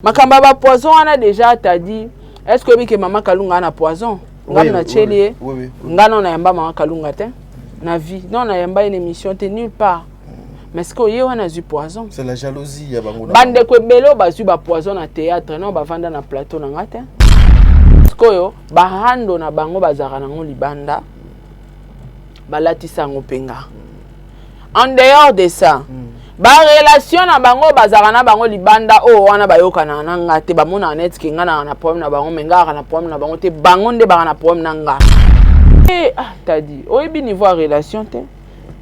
Makambo ya ba poison wana dejà Taddy, est-ce que oyebi ke mama Kalunga ana poison? Nga na tieli ye. Nga non nayamba mama Kalunga te na vie. Non, nayamba ye na émission te nulle part. Mais ce que ye wana azwi poison. C'est la jalousie ya bango. Bandeko ebele oyo bazwi ba poison na théâtre, non, bavanda na plateau na nga te. Sikoyo barando na bango bazalaka nango libanda, balatisa yango mpe nga. En dehors de ça, barelation na bango bazalaka na bango libanda oyo wana bayokanaka na nga te. Bamonaka neti ke nga naka na problème na bango, mais nga kaka na problème na bango te, bango nde baka na problème na nga. Ah, Tadi, oyebi niveau ya relation te.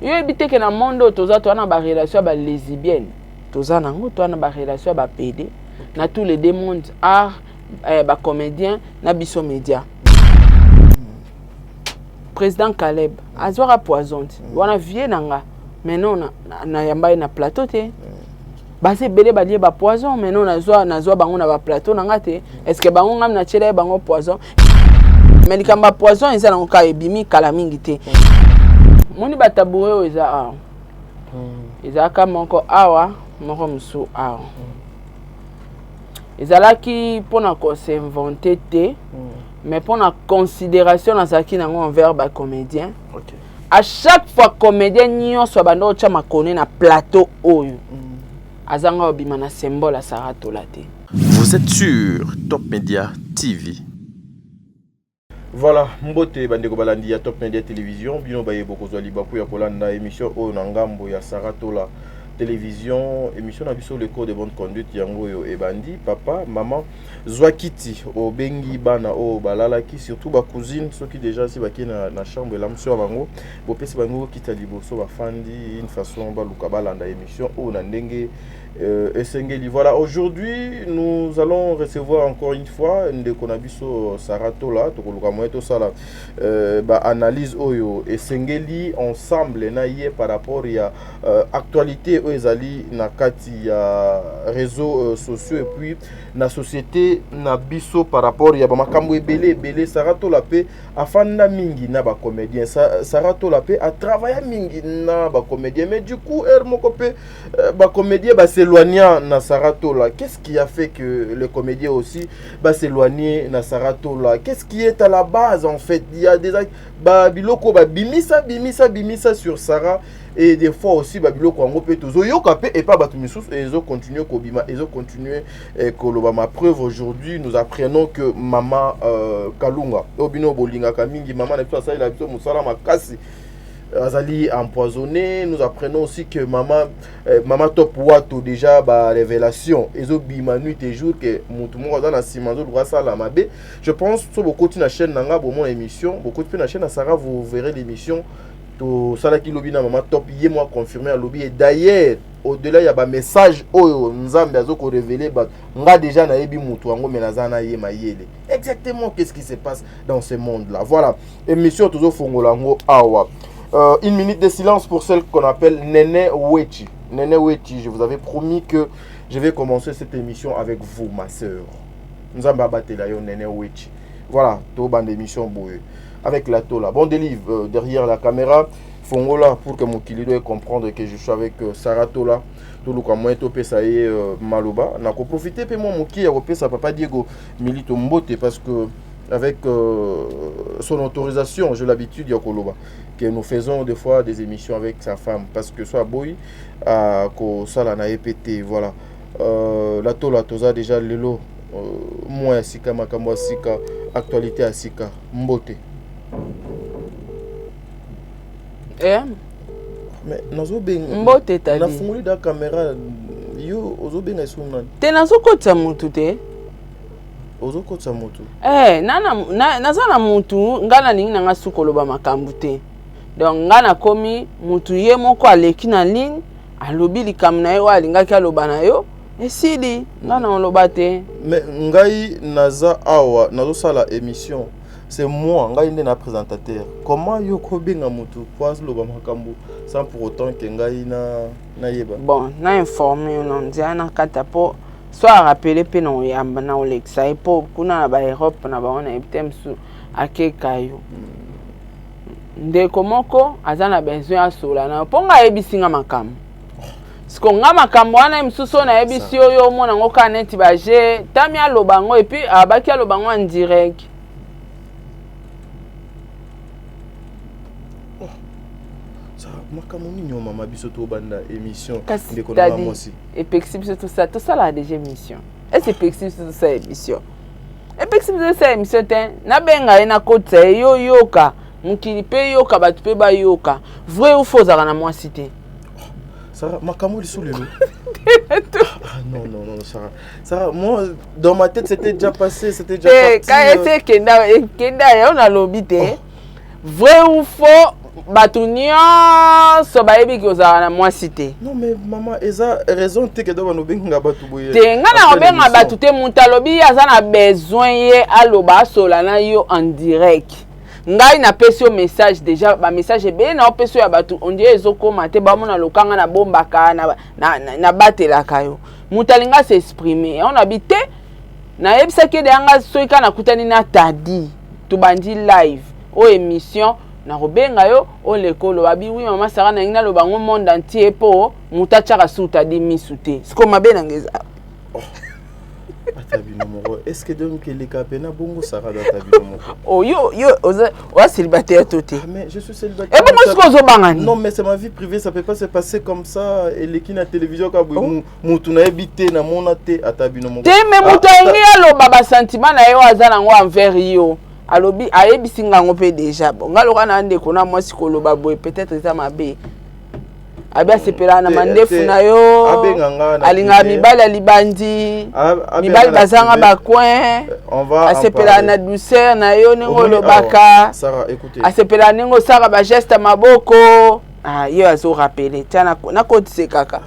Yoyebi te ke na monde oyo toza, toza na barelation ya balesbienne, toza nango, toza na barelation ya bapédé na tous les deux mondes, art, bacomédien na biso média. Président Caleb azwaka poison te wana, vie na nga. Mais non, nayamba ye na plateau te. Baza ebele balie bapoison, mais non, nazwa bango na baplateau na nga te. Est ce que bango ngami natiela ye bango poison? Mais likambo ya poison eza nango kaka ebimi kala mingi te. Moni batabouret oyo eza awa, ezalaka moko awa, moko mosusu awa. Ezalaki mpona kos'inventer te, mais mpona considération nazalaki nango envers bacomédien. À chaque fois comédien nyonso abanda otya makone na plateau oyo, azanga obima na symbole ya Sarah Tola te. Vous êtes sur Top Media TV. Voilà, mbote bandeko balandi ya Top Media Télévision, bino baye bokozwa libaku ya kolanda émission oyo na ngambo ya Sarah Tola Télévision, émission na biso le code de bonne conduite, yango oyo ebandi. Papa, mama, zwa kiti, obengi bana oyo balalaki, surtout bacousine. Soki déjà si bakei na chambre, elamusi ya bango, bopesi bango kiti ya liboso, bafandi une façon baluka balanda émission oyo na ndenge esengeli. Voilà, aujourd'hui nous allons recevoir encore une fois ndeko na biso Sarah Tola. Tokoluka moyen tosala baanalyse oyo esengeli ensemble na ye par rapport ya actualité oyo ezali na kati ya réseaux sociaux et puis na société na biso par rapport ya bamakambo ebele ebele. Sarah Tola mpe afanda mingi na bacomédien, Sarah Tola mpe atravailla mingi na bacomédien, mais du coup heure moko mpe bacomédien bas'éloigna na Sarah Tola. Qu'est-ce qui a fait que le comédien aussi bas'éloigner na Sarah Tola? Qu'est-ce qui est à la base? En fait, il y a des babiloko babimisa bimisa bimisa sur Sarah et des fois aussi babiloko yango mpe tozoyoka mpe epa bato misusu ezocontinue kobima, ezocontinue koloba. Ma preuve, aujourd'hui nous apprenons que mama Kalunga oyo bino bolingaka mingi, mama na biso asalela biso mosala makasi, azali empoisonné. Nous apprenons aussi que mama Top Wato, déjà ba révélation ezobima nuit et jour que motu moko aza na nsima azoluka asala mabe. Je pense so bokoti na chaîne na nga, bomona émission, bokoti mpe na chaîne na Sarah, vous verrez l'émission tosalaki lobi na mama Top. Ye mwa confirmé, alobi. Et d'ailleurs, au-delà ya bamessage oyo Nzambe azokorévéler bato, nga déjà nayebi motu yango, me naza na ye mayele exactement qu'est-ce qui se passe dans ce monde là. Voilà, émission tozofongola yango awa. Une minute de silence pour celle qu'on appelle Néné Wechi. Néné Wechi, je vous avais promis que je vais commencer cette émission avec vous, ma sœur. Nzambe abatela yo, Néné Wechi. Voilà, tobanda émission boye avec la Tola. Bon délivre derrière la caméra. Fongola pour que mokili doit comprendre que je suis avec Sarah Tola. Toluka moyen topesa ye maloba. Nakoprofite mpe mwa moke ya kopesa papa Diego Milito mbote parce que avec son autorisation, j'ai l'habitude ya koloba que nous faisons des fois des émissions avec sa femme parce que soit boy kosala na ye pe te. Voilà, la Tola, toza déjà lelo mwa ya sika, makambo ya sika, actualité ya sika. Mbote. Mais nazobenga. Mbote, Tadi. Nafungoli da caméra, yo ozobenga esu nani? Te, nazokotisa mutu te. Ozokotisa motu? Eh, naza na mutu. Nga nalingi na nga su koloba makambo te. Donc nga nakomi mutu, ye moko aleki na ligne, alobi likambo na ye oyo alingaki aloba na yo, esili. Nga na oloba te. Mais ngai naza awa, nazosala émission, c'est moi, ngai nde na présentateur. Comment yo kobenga motu po azoloba makambo sans pour autant ke ngai na nayeba? Bon, na informe yo na nzela na kata mpo so arappeler mpe na oyamba na olekisa ye mpo kuna na baEurope na bango, nayebi te mosusu akeka yo. Ndeko moko aza na besoin asola na yo mpo ngai ayebisi nga makambo. Siko nga makambo wana mosusu oyo nayebisi yo, yo omona yango kaka neti baje. Tami aloba yango, et puis abaki aloba yango en direct. Makambo nini oyo, mama? Biso tobanda émission. Kasi ndeko na nga tadi mwasi. Epekisi biso tosala, tosalaka déjà émission. Ese epekisi biso tosala émission? Epekisi biso tosala émission te. Nabenga ye, nakotisa ye, yo yoka mokili mpe yoka bato mpe bayoka. Vrai ou faux, ozalaka na mwasi te? Sarah, makambo liso lelo. Ah, non, non, non, Sarah. Sarah, moi, dans ma tête, c'était déjà passé, c'était déjà te parti. Ka ese ekenda, ekenda yo. Nalobi te. Vrai ou faux, bato nyonso bayebi ke ozalaka na mwasi te? Non, mais maman, eza raison te que do banobenga bato boye. Te, nga na kobenga bato te. Moto alobi ye aza na besoin, ye aloba, asola na yo en direct. Ngai napesi yo message déjà, bamessage ebele na opesi yo ya bato, on dirait ezokóma te. Bamona lokanga nabombaka, nabatelaka yo. Moto alingi as'exprime, yango nabi te. Nayebisaki ede yanga soki kaka nakutani na Tadi, tobandi live oyo émission, nakobenga yo. Oleka oloba bi: "Oui, mama Sara, nalingi naloba yango monde entier mpo moto atiaka su Tadi misu te." Sikoyo mabe nanga eza? Ata bino moko, est ce que donc eleka pena bongo, Sara? Ata bino moko. Oh, yo yo oza oza célibataire to te? Ah, mais je suis célibataire. Ebongo sikoyo ozobanga nini? Non, mais c'est ma vie privée, ça peut pas se passer comme ça. Eleki na télévision ka boye, mutu nayebi te, namona te, ata bino moko. Te, mais moto alingi aloba basentiment na ye oyo aza nango envers yo. Alobi, ayebisi ngango mpe déjà. Bon, nga loka na ndeko na mwasi, koloba boye peut-être eza mabe. Abi asepelaka na mandefu na yo, alingaka mibali ya libandi, mibali bazanga bacoin, asepelaka na douceur na yo ndenge olobaka, asepelaka ndenge osalaka bageste ya maboko. Ah, ye azorappeler tia, nakotise kaka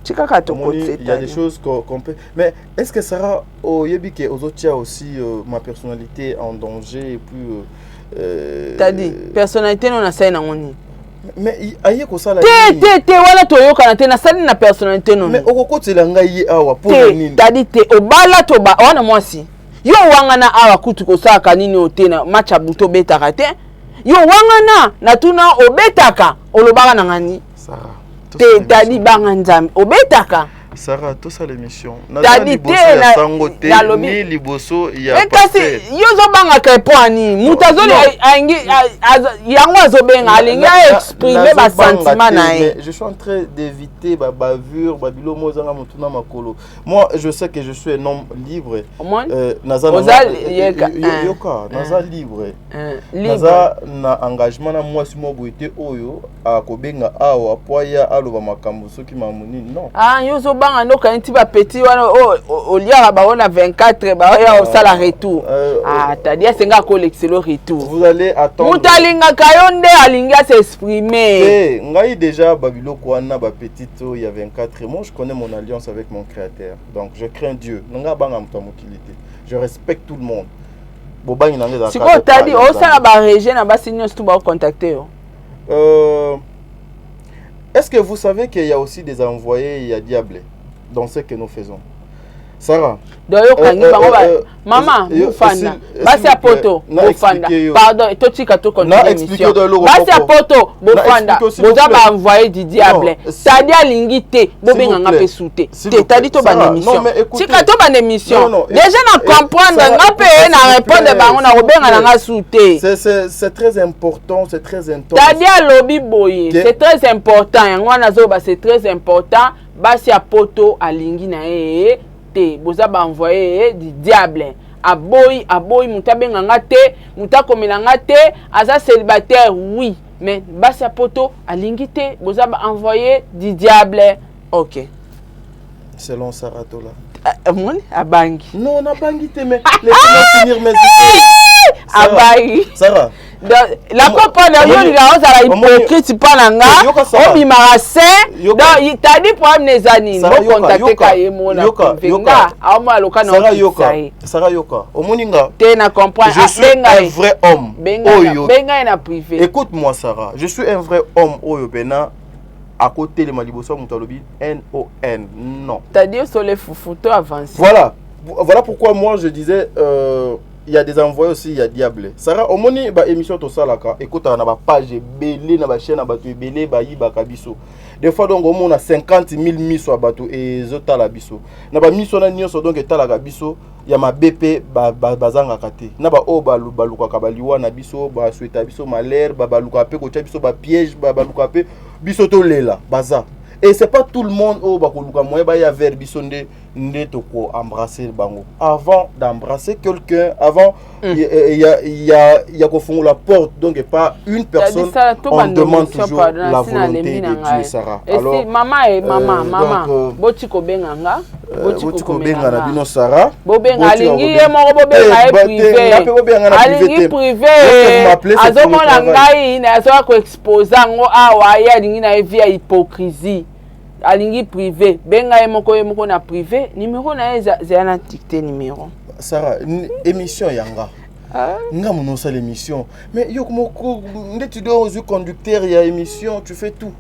ti kaka. Tokotise. Il y a des choses qu'on peut, mais est-ce que Sarah oyebi ke ozotia aussi ma personnalité en danger et puis Tadi, personnalité no nasali nango nini? Mais aye kosala. Te, te, te, wana toyokana te. Nasali na personnalité no? Mais okokotela ngai ye awa mpo te? Nini? Tadi, te, obala to wana mwasi yo wangana awa kutu kosalaka nini? Oyo te na match ya butu obetaka te. Yo wangana, natuna, obetaka? Olobaka na ngani te. Tadi, banga Nzambe, obetaka? Sara, tosala émission. Tadi, te. Sango te, ni liboso ya. Kasi yo ozobangaka epo ani moto azoli yango azobenga, alingi aexprime basentiment na ye. Je suis en train d'éviter babavure, babilo mo ezanga motu na makolo. Moi, je sais que je suis un homme libre. Naza yoka, naza libre, naza na engagement na mwasi moko boye te oyo akobenga awa po aya aloba makambo soki makambo nini, non. Ah, yo ozobanga nde okangi ti bapeti wana oliaka bango na 24, baoya osala retour. Ah, tadi asenga kolekiselo retour. Vous allez attendre. Moto alingaka yo nde alingi as'exprime. Te, ngai déjà babiloko wana, bapetite oyo ya 24, moi je connais mon alliance avec mon créateur, donc je crains Dieu. Nanga abanga moto ya mokili te, je respecte tout le monde. Bobangi na ngai. Sikoyo tadi osala barejet na basi nyonso tu baocontacte yo? Est-ce que vous savez qu'il y a aussi des envoyés, il y a diable dans ce que nous faisons, Sarah? Donc yokangi bango mama bofanda, basi ya poto bofanda. Pardon, totika, tocontinue émission. Basi ya poto bofanda, boza baenvoyé du diable. Tadi alingi te bobenganga mpe su te. Te, tadi, tobanda émission. Tika tobanda émission déjà. Na comprendre nga mpe na répondre bango na kobenga na nga su te. C'est très important, c'est très important. Tadi alobi boye, c'est très important. Yango wana azoba, c'est très important. Basi ya poto alingi na ye te, boza baenvoyé du diable. Aboyi, aboyi moto abenga nga te, moto akomela nga te. Aza célibataire, oui, mais basi ya poto alingi te, boza baenvoyé du diable. Ok. Selon Sarah Tola. Omoni, abangi. Non, nabangi te, mais laissez-moi finir mes idées. Abangi. Sarah. La comprendre, yo olinga ozala hypocrite mpa na nga, obimaka saint. Donc tadi, problème na eza nini? Bocontacte ka ye mona privé, nga aomona loka na okitisa ye. Sara, yoka, omoni nga. Te, na comprendre. Je suis un vrai homme. Oyo benga ye na privé. Écoute-moi, Sarah, je suis un vrai homme oyo pena akotelema liboso ya moto alobi non, non. Tadi, osole fufu, to avance. Voilà, voilà pourquoi moi je disais Il y a des envoyés aussi, il y a diable. Sarah, omoni ba émission tosalaka ekotaka na ba page ebele, na ba chaîne ya bato ebele, bayibaka biso. Des fois donc omona 50 000 miso ya bato ezotala biso. Na ba miso wana nyonso donc etalaka biso ya mabe mpe bazangaka te. Na baoyo balukaka baliwa na biso, basweta biso malheur, balukaka mpe kotia biso bapiège, balukaka mpe biso tolela baza. Et c'est pas tout le monde oyo bakoluka moyen baya vers biso nde nde toko embrasser bango. Avant d'embrasser quelqu'un, avant il y a kofungola porte, donc pas une personne, on demande toujours la volonté de Dieu, Sarah. Alors mama e mama, mama, boti kobenga nga. Boti kobenga na bino Sarah. Bobenga, alingi ye moko, bobenga ye privé. Alingi privé, azomona ngai nazoya koexposer yango awa. Ye alingi na ye vie ya hypocrisie, alingi privé. Benga ye moko, ye moko na privé. Numéro na ye ezala na dicte numéro. Sarah, émission yanga nga mono osala émission, mais yo moko nde tu dois ozwi conducteur ya émission, tu fais tout.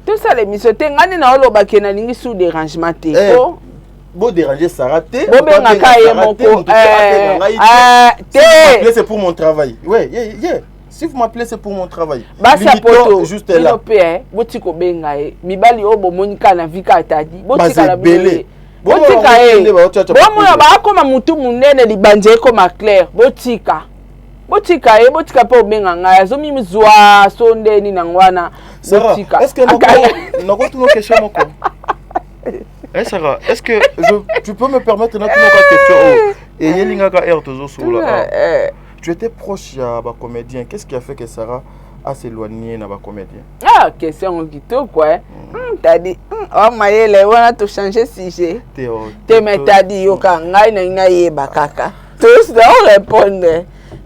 Tosala émission te, ngai nde naolobake nalingi sous dérangement te. Po bodéranger Sarah te. Bobengaka ye moko te. C'est pour mon travail, ouais, yeah. Si vous m'appelez, c'est pour mon travail. Basi ya poto, juste là mpe boti kobenga ye. Mibali oyo bomoni kaka na vi kaka Tadi, botika na bino, botika ye. Bomona baakoma mutu monene, libandi ekoma clair. Botika, botika ye, botika mpe obenga ngai. Azomizwa so ndeni nango wana, botika. Nakotuna question moko. Eh Sarah, est-ce que tu peux me permettre natuna question oyo eyelingaka aire tozosolola? Tu étais proche ya bacomédien, qu'est-ce qui a fait que Sarah a s'éloigné na bacomédien? Ah, question yango kitoko e. Tadi o mayele wana, tochange sujet te. Me Tadi, yoka ngai, nangi nayeba kaka orépondre,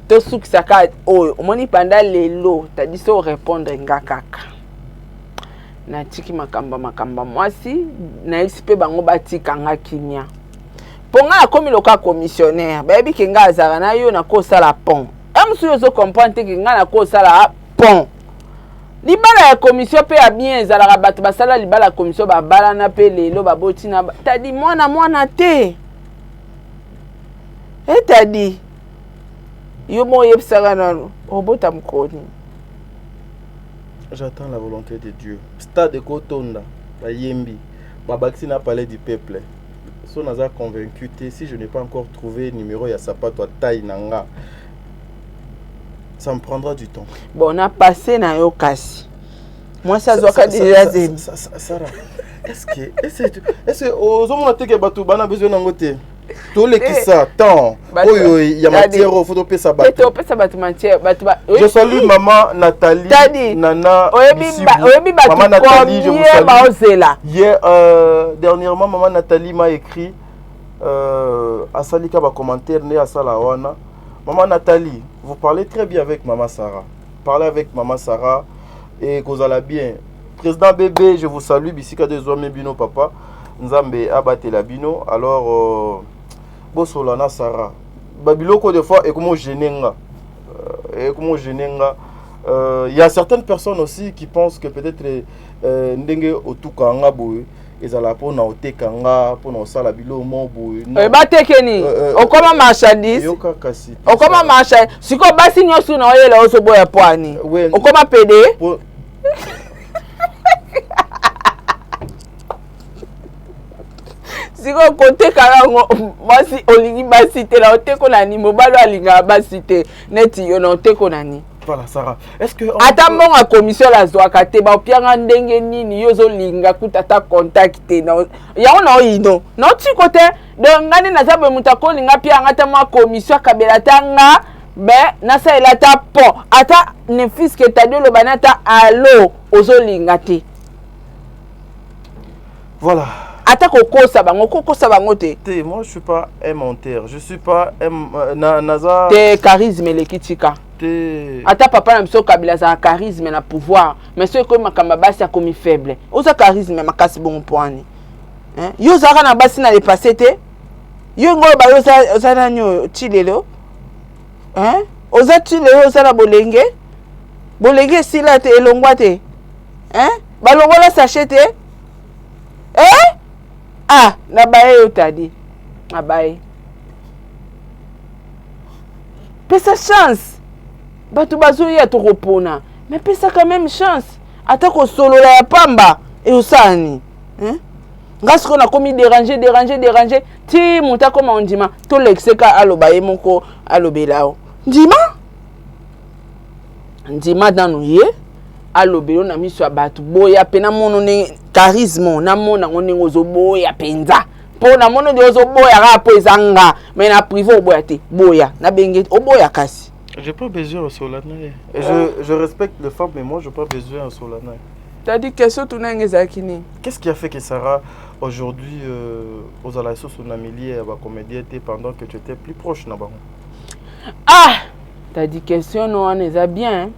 tosukisa kaka oyo omoni panda lelo. Tadi, so orépondre nga kaka, natiki makambo, makambo mwasi nayebisi mpe bango batika nga kimia, mpo ngai nakomi loka commissionnaire. Bayebi ke ngai azalaka na yo, nakosala pont ya mosusu. Ozocomprendre te ke ngai nakosala pont libala ya commission mpe ya bien. Ezalaka bato basala libala ya commission, babalana mpe lelo baboti na Tadi mwana mwana te. E Tadi, yo mo oyebisaka nano obota mokoni. J'attends la volonté de Dieu. Stade ekotonda, bayembi, babakisi na Palais du Peuple. So naza convaincu te, si je n'ai pas encore trouvé numéro ya sapato ya taille na nga, ça me prendra du temps. Bon, na passé na yo kasi mwasi azwaka déjà zemi. Sara, est-ce que ozomona te ke bato bana besoin nango te? Tolekisa temps oyo ya matière oyo, faut topesa bato. Topesa bato matière, bato. Je salue maman Nathalie. Tadi, Nana. Oyebi bato combien baozela? Hier, dernièrement, maman Nathalie m'a écrit, asalika bacommentaire nde asala wana. Maman Nathalie, vous parlez très bien avec maman Sarah, parlez avec maman Sarah et kozala bien. Président bébé, je vous salue bisika désormais bino. Papa Nzambe abatela bino. Alors bosola na Sarah babiloko. Des fois ekomo gêner nga, ekomo gêner nga. Il y a certaines personnes aussi qui pensent que peut-être ndenge otuka nga boye ezala mpona oteka nga, mpona osala biloko mo boye. Batekeni, okoma marchandise. Yoka kasi. Okoma marchandise. Sikoyo basi nyonso na oyela ozoboya pwani, okoma pede. Po... Sikoyo koteka yango, mwasi olingi basi te na oteko nani? Mobali oyo alingaka basi te neti yo na oteko nani? Voilà, Sarah. Est-ce que ata mbongo ya commission azwaka te, baopianga ndenge nini? Yo ozolinga kuta ata contact te yango na oyino na otiko te. Donc ngai nde naza boye, moto akolinga pianga ata mwa commission, akabela ata nga me nasalela ata pont, ata ne fût-ce que Tadi oloba ni ata alo, ozolinga te. Voilà. Ata kokosa bango, kokosa bango te. Te, moi je suis pas un menteur. Je suis pas un na naza te. Charisme eleki, tika. Te. Ata papa na biso Kabila azala charisme na pouvoir, mais soki ekomi makambo ya basi, akomi faible. Oza charisme makasi bongo mpo ani? Yo ozalaka na basi na le passé te? Yo ngo oyo bayo oza nani oyo ti lelo? Oza ti lelo, oza na bolenge, bolenge esila te, elongwa te, hein? Balongola sachet te, eh? Ah, nabaye yo Tadi, nabaye. Pesa chance, bato bazoya, tokopona, mais pesa quand même chance, ata kosolola ya pamba eosala nini, hein? Nga sikoyo nakomi déranger, déranger, déranger, ti moto akoma ondima tolekiseka, aloba ye moko, alobela yo. Ndima, ndima nanu ye alobela yo na miso ya bato. Boya mpe namona ndenge charisme, namona yango ndenge ozoboya mpenza, mpo namoni nde ozoboya kaka mpo eza nga, mais na privé oboya te. Boya, nabenge oboya kasi. J'ai pas besoin ya solana. Je respecte les femmes, mais moi, j'ai pas besoin ya solana. Tadi, question tuna yango ezalaki nini? Qu'est-ce qui a fait que Sarah, aujourd'hui, ozala lisusu na milieu ya bacomédien te pendant que tu étais plus proche na bango? Ah, tadi, question no wana eza bien.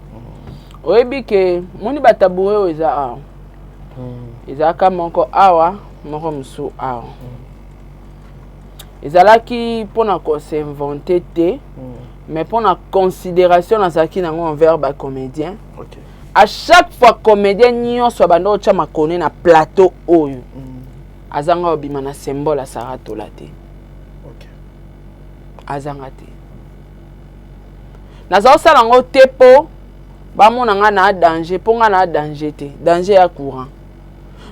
Oyebi ke moni batabouret oyo eza awa, ezalaka moko awa, moko mosusu awa. Ezalaki mpona kos'inventer te, mais mpona considération nazalaki nango envers bacomédien. À chaque fois, comédien nyonso abanda otya makone na plateau oyo, azanga obima na symbole asara tola te. Azanga te. Naza kosala yango te mpo bamona nga na danger, mpo nga na danger te, danger ya courant.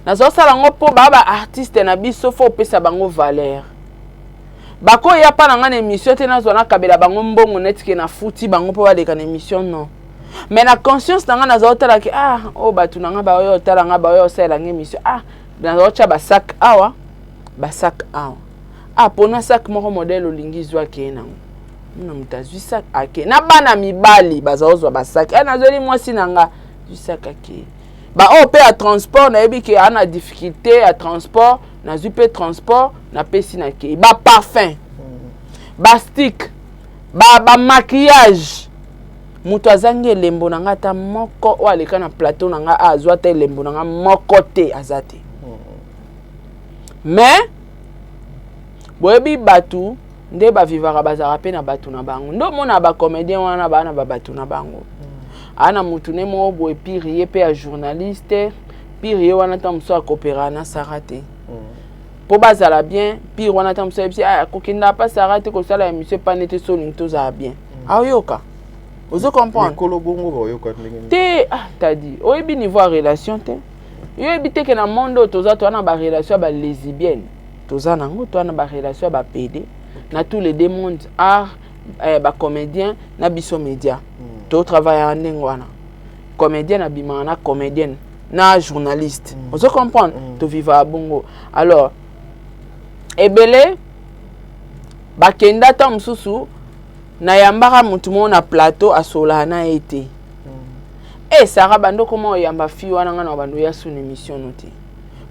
Naza kosala yango mpo baa baartiste na biso, fo opesa bango valeur. Bakoya mpa na nga na émission te, nazwa nakabela bango mbongo neti ke nafuti bango mpo baleka na émission, non. Mais na conscience na nga, naza kotalaki: ah, oyo bato na nga baoyo otala nga, baoyo osalela nga émission. Ah, naza kotya basac awa, basac awa. Ah, mpona sac moko modèle olingi, zwa, akeye nango. Mona moto azwi sac, ake na bana mibali baza kozwa basac. E nazweli mwasi na nga, zwi sac, akeye. Baoyo mpe ya transport, nayebi ke aa na difficulté ya transport, nazwi mpe transport, napesi, nakei. Baparfum, bastick, bamaquillage, moto azangi elembo na nga ata moko oyo aleka na plateau na nga azwa ata elembo na nga moko te, aza te. Mais boyebi, bato nde bavivaka, bazalaka mpe na bato na bango. Nde omona bacomédien wana baa na babato na bango, aa na motu ne moko boye pire, ye mpe ya journaliste pire, ye wana ntango mosusu akopera na Sara te mpo bazala bien. Pire wana, ntango mosusu ayebisi akokenda pa Sara te, kosala émission epane te, so olingi tozala bien, aoyoka. Ozo comprendre? Mikolo bongo baoyoka ndenge nini? Te, ah, tadi, oyebi niveau ya relation te. Yoyebi te ke na monde oyo toza, toza na barelation ya balesbienne, toza nango, toza na barelation ya bapédé na tous les deux mondes, art, bacomédien na biso média. Totravaillaka ndenge wana, comédienne abimaka na comédienne na journaliste. Ozo comprendre? Tovivaka bongo. Alors ebele bakenda, ntango mosusu nayambaka motu moko na plateau, asolaka na ye te. E Sara, bando koma oyamba fille wana, nga na bando ya suna émission no te.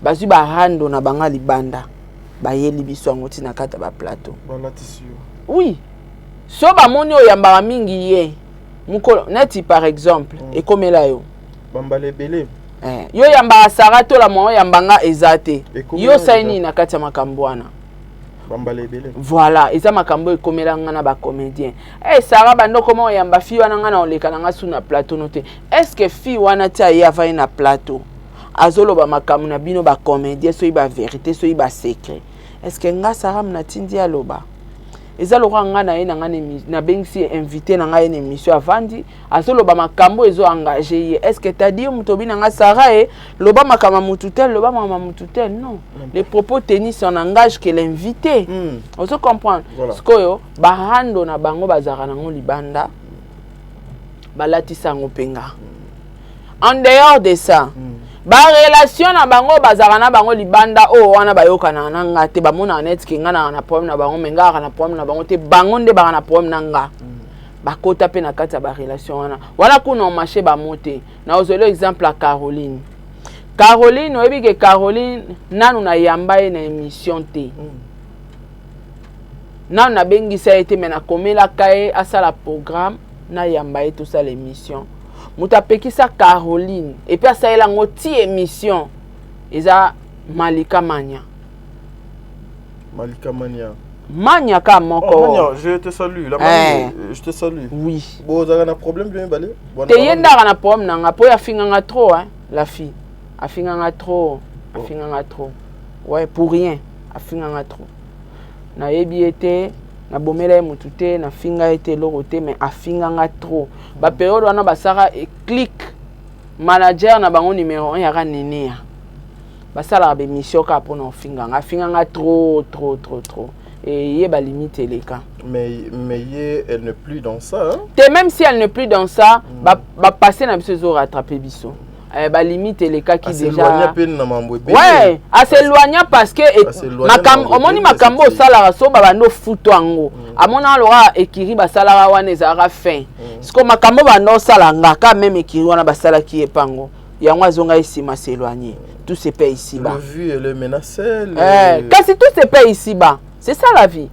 Bazwi barando na bango libanda, bayeli biso yango ntina kati ya baplateau. Balatisi yo. Oui, so bamoni oyambaka mingi ye mokolo, neti par exemple, ekomela yo? Bambala ebele. Yo oyambaka Sara Tola, mwa oyamba nga eza te. Ekomela. Yo osali Deja. nini na kati ya makambo wana? Bambala ebele. Voilà, eza makambo oyo ekomela nga na bacomédien. E Sara, bando koma oyamba fille wana, nga na oleka na nga su na plateau no te. Est ce que fille wana ti aye avandi na plateau, azoloba makambo na bino bacomédien, soki bavérité, soki basecret, est ce que nga Sara natindi aloba? Eza lokola nga na ye na nga nabengisi ye invité na ngai ye na émission, avandi, azoloba makambo ezo engage ye. Est ce que tadi moto obi na nga Sara e loba makambo ya motu tel, loba makambo ya motu tel? Non, les propos tenus en engage que l'invité. Ozo comprendre? Voilà. Sikoyo barando na bango bazalaka nango libanda, balatisa yango mpe nga. En dehors de ça, barelation na bango bazalaka na bango libanda oyo wana, bayokanaka na nga te. Bamonaka neti ke nga naka na problème na bango, mais nga kaka na problème na bango te, bango nde baka na problème na nga. Bakota mpe na kati ya barelation wana wana kuna, omarché bamo te. Nazweli exemple ya Caroline. Caroline, oyebi ke Caroline, nanu nayamba ye na émission te, nanu nabengisa ye te, mais nakomelaka ye asala programme, nayamba ye, tosala émission. Moto apekisa Caroline et puis asalela yango ti émission eza Malika Mania. Malika Mania. Mania ka moko. Oh, Mania, je te salue. La Eh. Mania, je te salue. Oui. Bon, vous avez un problème bien balé? Te, ye ndaka na problème na nga mpo afinganga trop, hein, la fille afinganga trop, afinganga trop, ouais, pour rien afinganga trop. Nayebi ye te. Nabomela ye motu te, nafinga ye te, eloko te, mais afinga nga trop. Bapériode wana basaka clique, manager na bango numéro 1 yaka Neneya, basalaka bémission kaka mpona ofinga nga. Afinga nga trop, trop, trop, trop, et ye balimite eleka. Mais ye, elle n'est plus dans ça, hein? Te, même si elle n'est plus dans ça, bapassé na biso ezorattrape biso. Balimite elekaki déjà. Ouais, as'éloigna parce que omoni makambo osalaka so babandi ofutu yango, amona aloka ekiri basalaka wana ezalaka fin. Siko makambo banda osala nga ka même ekiri wana basalaki ye pango yango, azonga nsima, s'éloigner. Tout se paie ici bas. Le vu et le menacé. Le... Eh, kasi tout se paie ici bas, c'est ça la vie.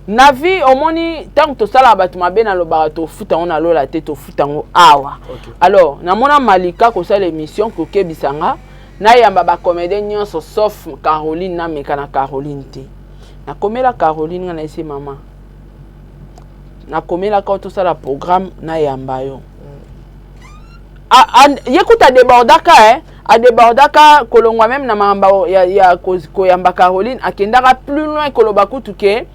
Na vie, omoni, ntango tosalaka bato mabe, nalobaka tofuta yango nalola te, tofuta yango awa. Alors namona Malika kosala émission, kokebisa nga nayamba bacomédien nyonso sauf Caroline. Nameka na Caroline te. Nakomela Caroline, nga nayesi mama, nakomelaka tosala programme, nayamba yo. Ye kuta adébordaka, adébordaka kolongwa même na makambo ya koyamba Caroline. Akendaka plus loin koloba kutu ke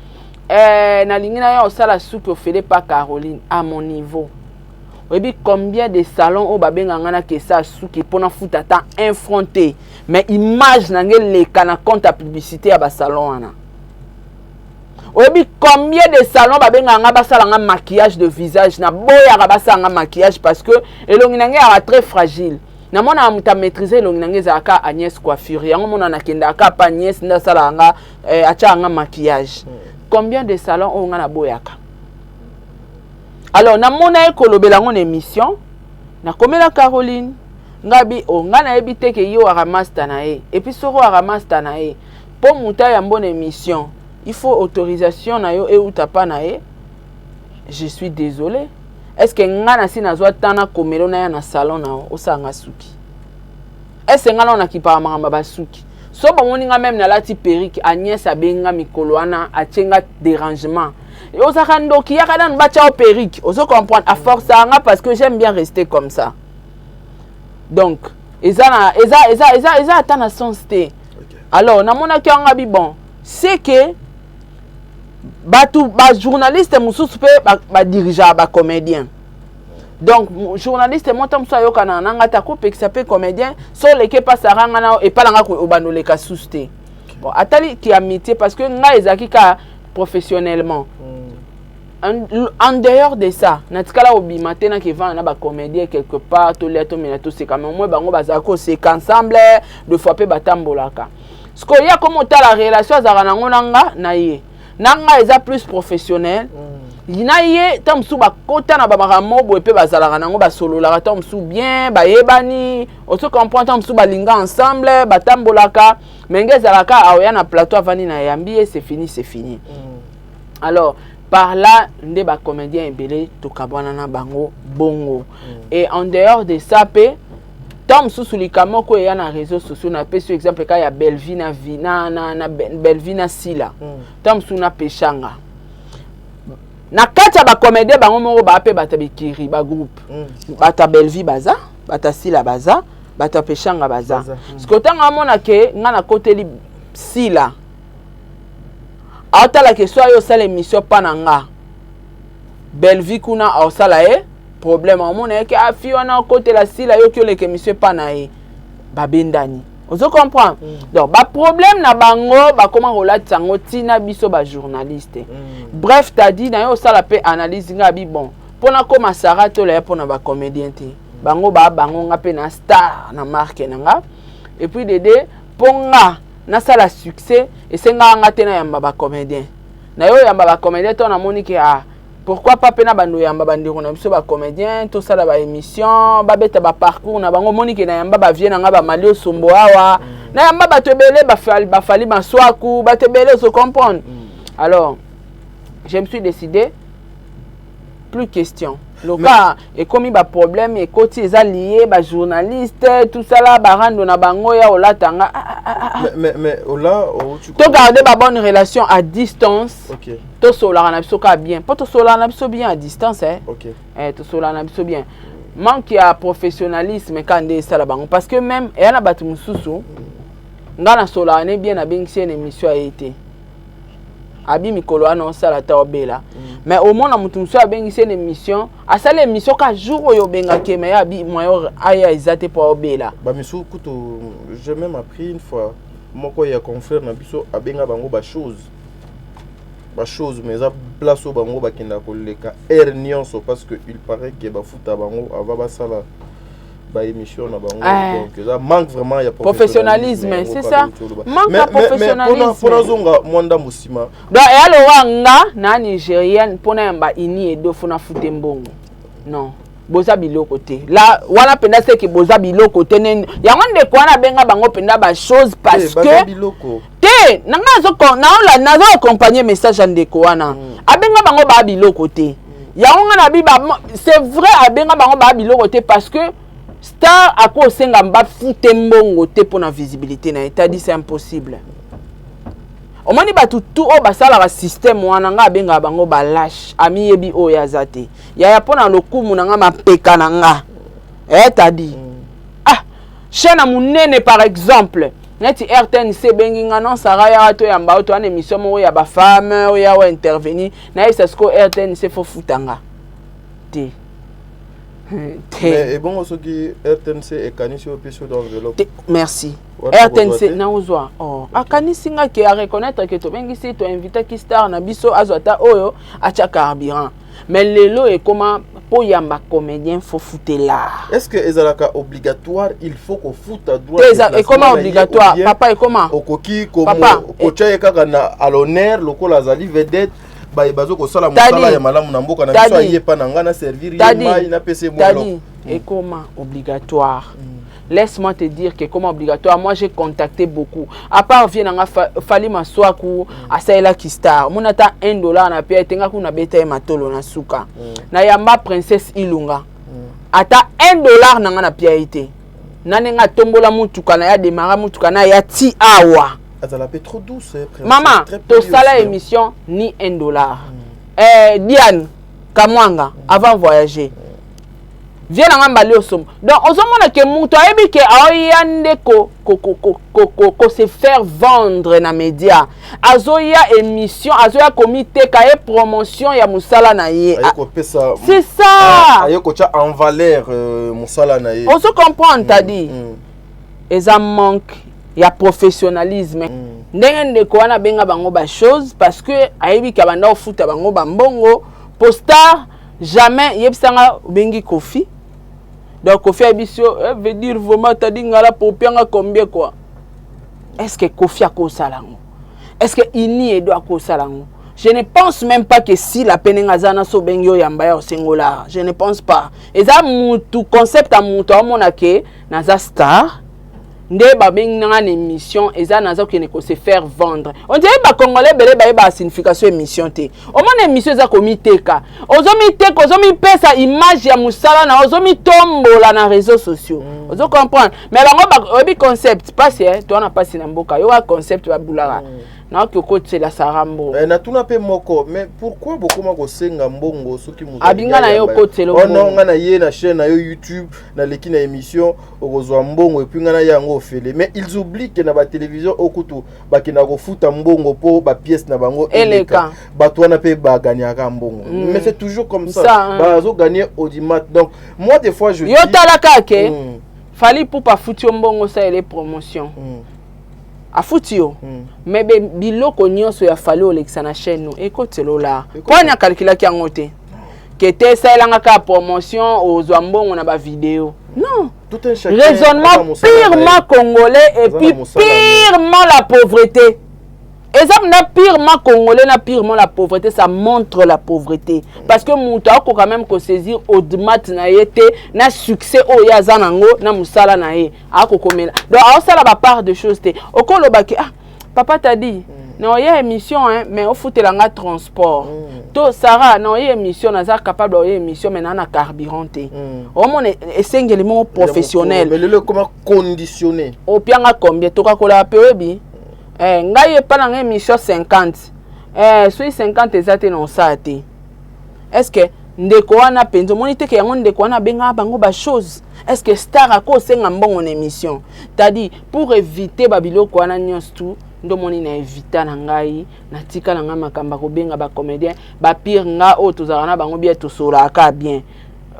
nalingi na ye osala suki ofele pa Caroline. À mon niveau, oyebi combien de salon oyo babengaka nga nakesa suki mpona futa ata un franc te, mais image na ngai eleka na compte ya publicité ya basalon wana? Oyebi combien de salon babengaka nga basala nga maquillage de visage? Naboyaka basala nga maquillage parce que elongi na ngai yaka très fragile. Namonaka moto amaîtrise elongi na ngai ezalaka Agnès Coiffure. Yango mona nakendaka pa Agnès nde asalaka nga, atiaka nga maquillage. Combien de salon oyo nga naboyaka? Alors namona ye kolobela yango na émission. Nakomela Caroline, nga bi o nga nayebi te ke ye waka master na ye. Et puis soki waka master na ye, mpo moto ayambo na émission, il faut autorisation na yo euta pa na ye. Je suis désolé, est ce que nga nasi nazwa temps nakomela na ya na salon na yo osala nga suki? Est ce nga nao nakipaka makambo ya basuki? So bomoni nga même nalati perruque, Agnès abengi nga mikolo wana, atie nga dérangement: ozalaka ndoki, yaka nanu batya yo perruque. Ozo comprendre? Aforçaka nga parce que j'aime bien rester comme ça. Donc eza na eza ata na sens te. Alors namonaki yango abi bon, c'est que bato bajournaliste mosusu mpe badirigeaka bacomédien. Donc journaliste moko mosusu ayokana na nga te, akopekisa mpe comédien so oleki epasaka nga na epa na nga, obanda oleka susu te. Bon, atali ki amitié, parce que ngai ezalaki kaka professionnellement. En dehors de ça, natikala kobima te, nakevanda na bacomédien quelque part, tolia, tomela, toseka. Mais omoi bango bazalaki koseka ensemble deux fois mpe batambolaka. Sikoyo ye akoma otala relation azalaka nango na nga na ye na nga eza plus professionnel. Na ye ntango mosusu bakota na bamakambo boye mpe bazalaka nango, basololaka ntango mosusu bien, bayebani, ozo comprendre? Ntango mosusu balinga ensemble, batambolaka. Mais nge ezalaka aoya na plateau, avandi na yambi ye, c'est fini, c'est fini. Alors par là nde bacomédien ebele tokabwana na bango bongo. Et en dehors de ça mpe, ntango mosusu likambo moko eya na réseaux sociaux, napesi exemple kaka ya Bellevie na, na Bellevie na Sila, ntango mosusu na Peshanga, na kati ya bacomédien bango moko baa mpe bato ya bikiri bagroupe. Bato ya Bellevie baza, bato ya Sila baza, bato ya Peshanga baza. Parce que ntango amona ke nga nakoteli Sila, aotalaka so aye osala émission mpa na nga Bellevie kuna, aosala ye problème. Amona ye ke afi wana okotela Sila, yoki oleka émission epa na ye, babendani. Ozo comprendre? Donc baproblème na bango bakoma kolatisa yango ntina biso bajournaliste. Bref, tadi na ye osala mpe analyse, nga abi bon, mpona koma Sara Tola ye mpona bacomédien te, bango baa bango, nga mpe na star na marque na nga. Et puis dede, mpo nga nasala succès, esengaka nga te nayamba bacomédien na yo. Oyamba bacomédien to namoni ke ah, pourquoi pas mpe na bando oyamba bandeko na biso bacomédien, tosala baémission, babeta baparcours na bango. Omoni ke nayamba bavie na nga, bamali osombo awa, nayamba bato ebele, bafali maswaku, bato ebele, ozo comprendre? Alors je me suis décidé, plus question loka ekomi baproblème ekoti, eza lié bajournaliste, tout ça là, barando na bango ya olata nga. Ah, ah, ah, Mais là Togarde babonne relation à distance. Tosolaka na biso kaka bien, mpo tosolaka na biso bien à distance, eh. Eh, tosolaka na biso bien. Manque ya professionnalisme kaka nde esala bango, parce que même eya na bato mosusu, nga nasolaka ne bien, nabengisi ye na émission aye te. Abi mikolo wana osala ta obela. Mais omona motu mosusu abengisi ye na émission, asali émission ka jour oyo obengaki ye, mais ye abi moyen aya eza te mpo aobela. Bamisu kutu, j'ai même appris une fois, moko ya confrère na biso abenga bango bachose, bachose, mais eza place oyo bango bakendaka koleka aire nyonso, parce que il paraît que bafuta bango avant basala baémission na bango. Ah. Donc eza manque vraiment ya professionnalisme, yango c'est kaka ça. euti oloba. Manque ya professionnalisme. Mpona zonga mwa ndambo nsima. Donc eya lowa nga na Nigérienne mpona yamba ini edo fona fute mbongo. Non, boza biloko te la wana mpenza, seke boza biloko te. Yango ndeko wana abenga bango mpenza bachose parce Eh, baza que biloko. Te, na nga nazo accompagner message ya ndeko wana. Abenga bango baa biloko te. Yango nga na bi c'est vrai, abenga bango baa biloko te parce que star akosenga bafute mbongo te mpona visibilité na ye. Tadi, c'est impossible. Omoni bato tu oyo basalaka système wana, nga abengaka bango balâches. Amiyebi oyo aza te yaya mpo na lokumu na nga, mapeka na nga tadi. Ah, chaîne ya monene, par exemple neti RTNC, ebengi nga: "Non, Sara, yaka toyamba oyo, towana émission moko ya bafemme oyo awa intervenir." Nayebisa sikoyo RTNC fo futanga te te. Mais ebongo soki RTNC ekanisi oyo opesi oyo enveloppe? Te, merci. Wana RTNC okozwa te? Naozwa. Oh, akanisi nga ke areconnaître ke tobengisi, toinvitaki star na biso, azwa ata oyo atya carburant. Mais lelo ekoma mpo yamba comédien fo futela. Est ce que ezalaka obligatoire, il faut kofuta droit te? de Eza déplacement ekoma na ye, obligatoire. ou bien Papa, ekoma okoki Papa, kotya ye kaka na à l'honneur lokola azali vedette, baye bazo kosala Tadi. mosala ya malamu na mboka na biso, Tadi. aye pa na ngai na servir ye Tadi. mai, napesa ye mwa Tadi, eloko? ekoma obligatoire. Laisse-moi te dire que comme obligatoire, moi j'ai contacté beaucoup. À part vie nanga Fali Maswaku, asalelaki star. Mona ata 1 dollar na pia etenga kuna, beta ye matolo na suka. Na yamba Princesse Ilunga. Ata 1 dollar nanga na pia ye te. Na ndenge atombola mutuka na ya démarra mutuka na ya ti awa. Azala mpe trop douce, eh, princesse, Mama, très polie tosala aussi, hein. émission, ni 1 dollar. Eh, Diane Kamwanga, avant voyager. Vie nanga mbali osomba. Donc ozomona ke moto ayebi ke aoya nde ko se faire vendre na média, azoya émission, azoya komiteka ye, promotion ya mosala na ye. Aye kopesa C'est ça. Aye kotya en valeur mosala na ye. Ozo comprendre, tadi? Mm. Eza manque ya professionnalisme. Ndenge ndeko wana abenga bango bachose parce que ayebi ke abanda kofuta bango bambongo po star jamais yebisanga obengi Kofi. Donc Kofi ayebisi yo, eh, veut dire vraiment tadi ngala po opianga combien quoi? Est ce que Kofi akosala yango? Est ce que ini edo akosala yango? Je ne pense même pas que si la pene nga aza na so obengi oyo yamba ya osengola, je ne pense pas. Eza mutu concept ya mutu aomona ke naza star nde babengi nanga na émission, eza naza kokende kose faire vendre. On dirait bacongolais ebele bayebaka signification émission te. Omona émission eza komiteka, ozomiteka, ozomipesa image ya mosala na, ozomitombola na réseaux sociaux. Ozo comprendre? Mais bango oyebi concept mpasi, eh, towana mpasi na mboka yoka concept babulaka. Naoki okotela Sara mbongo. Eh, natuna mpe moko, mais pourquoi bokoma kosenga mbongo soki moto Abinga na ye okotela oh non, mbongo. Nga na ye na chaîne na yo YouTube, naleki na émission, okozwa mbongo, et puis nga na ye yango ofele. Mais ils oublient ke na batélévision oyo kutu bakendaka kofuta mbongo mpo bapièce na bango Eleka. Bato wana mpe bagagnaka mbongo. Mais c'est toujours comme ça, Ça, hein. bazogagner audimat. Donc moi, des fois, je Yo talaka ke Fally Ipupa afuti yo mbongo osalele promotion. Afuti yo. Mais biloko nyonso ya Fally olekisa na chaîne no ekotela ola. Mpo ani akalkulaki yango te ke te esalelanga kaka promotion, ozwa mbongo na bavideo? Non. Tout un chacun Raisonnement aza mosala na ye. purement congolais et Aza puis na mosala na ye. purement la pauvreté. Eza na purement congolais, na purement la pauvreté. Ça montre la pauvreté parce que moto akoka même kosaisir audimat na ye te na succès oyo ye aza nango na mosala na ye akokomela. Donc aosala bapart de choses te. Okolobaki: "Ah, papa tadi, na oya émission, hein, mais ofutela nga transport." To Sara, na oya émission, naza capable oya émission, mais naa na carburant te. Omona esengeli moko professionnel. Mais lelo ekoma conditionné. Opianga combien? Tokakola mpe oyebi, eh, ngai epa na ngai émission 50, eh, soki 50 eza te na osala te. Est ce que ndeko wana mpenza omoni te ke yango ndeko wana abengaka bango bachose? Est ce que star akosenga mbongo na émission? Tadi, pour éviter babiloko wana nyonso tu. Nde omoni na evita na ngai, natika na ngai makambo ya kobenga bacomédien bapire. Nga oyo tozalaka na bango bien, tosolaka bien.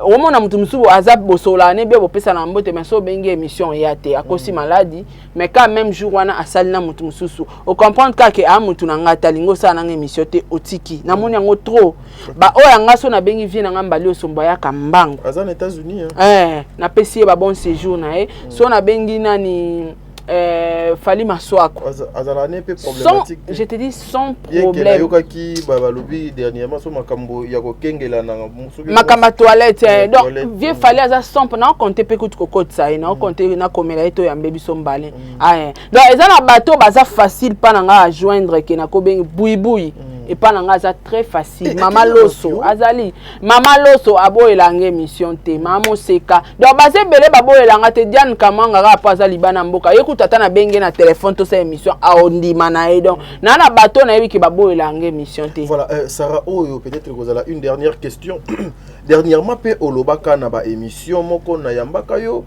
Omona motu mosusu aza, bosolaka ne bien, bopesana mbote, mais so obengi émission ya te, akosi maladi. Mais ka même jour wana asali na motu mosusu, ocomprendre kaka ke aa motu na ngai te, alingi osala nanga émission te, otiki. Namoni yango trop. Baoyo ya nga, so nabengi vie na nga Mbali Osombo, ayaka mbango. Aza na États-Unis, hein? Eh, napesi ye babon séjour na ye. So nabengi nani, Fali Maswako. Azala ne mpe sans problématique. Je te dis, sans bien ke problème. Nayokaki balobi dernièrement so makambo ya kokengela na makambo ya toilette. Ya Donc toilette, vie Fali aza sans, naokonte mpe kutu kokotisa ye, naokonte nakomela ye, toyambe biso mbale. Ah, eh. Donc eza na bato baza facile mpa na nga ajoindre ke nakobengi buibui, epa na nga aza très facile. Eh, Mama akende Loso wapi, oh? Azali mama Loso aboyelanga émission te, mama Moseka. Donc baza ebele baboyelanga te. Diane Kamanga kaka mpo aza libana mboka, ye kutu ata nabenge na telefone tosala émission, aondima na ye. Donc naa na bato nayebi ke baboyelanga émission te. Voilà, Sarah, oyo peut-être kozala une dernière question. Dernièrement mpe olobaka na baémission moko nayambaka yo,